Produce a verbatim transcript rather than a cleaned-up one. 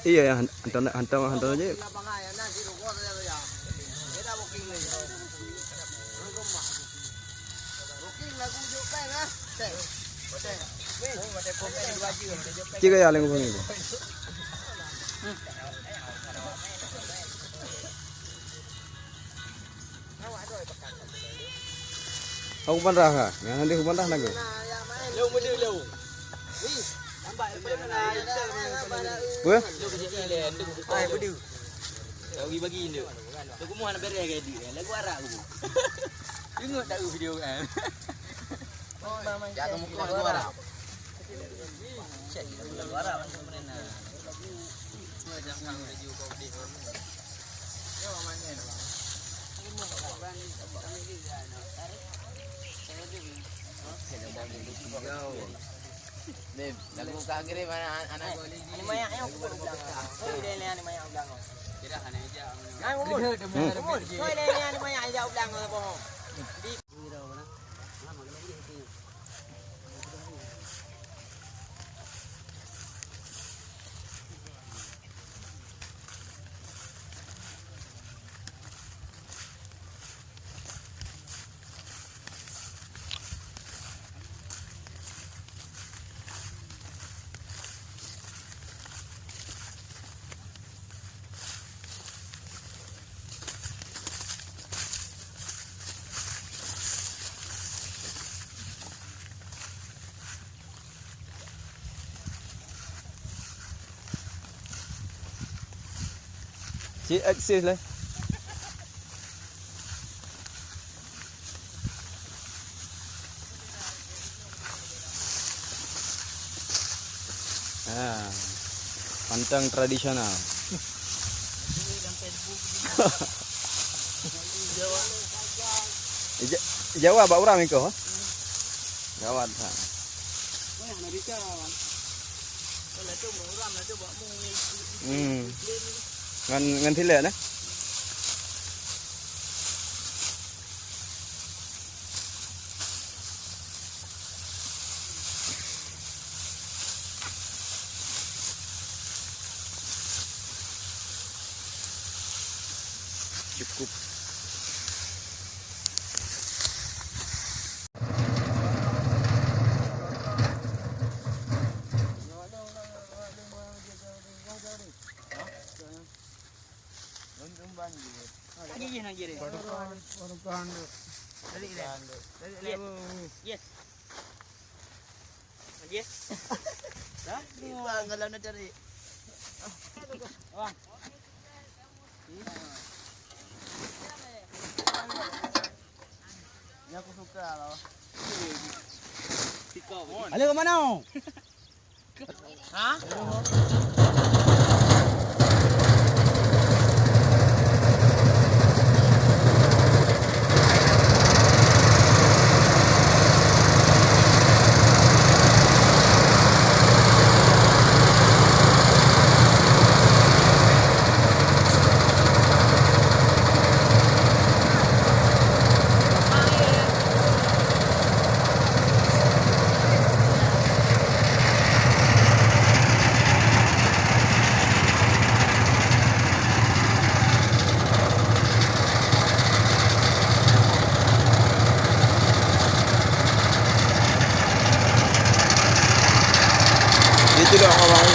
Iya, ya, hantom, hantom, hantom aja. Cik ya, leng bunyi tu. Aku pandah ha. Yang nanti aku pandah naga. Leu meudeue leu. Apa? Leu kejadi le, leu kejadi le. Bagi-bagi induk. Tu kumuh nak beres ke edit. Lagu Arab aku. Ingat tak video kan? Jangan muka lagu Arab. Cek lagu Arab macam mana. Beb, lagu ka kirim anak, anak kau lagi. Aneuk manyak nyoe kubeuet u blang. Hoi, deh, aneuk manyak u blang. Kira aneuk ija. Nang umur. Umur. Hoi, deh, aneuk manyak ija u blang, bohong. Cik eksis leh. Ha, pantang tradisional. Ija-, Jawa bak urang iko, ha? Gawat, ha. Hmm. Ngan, ngan silet, eh? Cukup. Lagi, lagi, lagi. Yes. Yes. Yes. Dah? Bang, kalau nak cari. Bang. Ni aku suka lah. Halo, ke mana? Ha? Sidang awak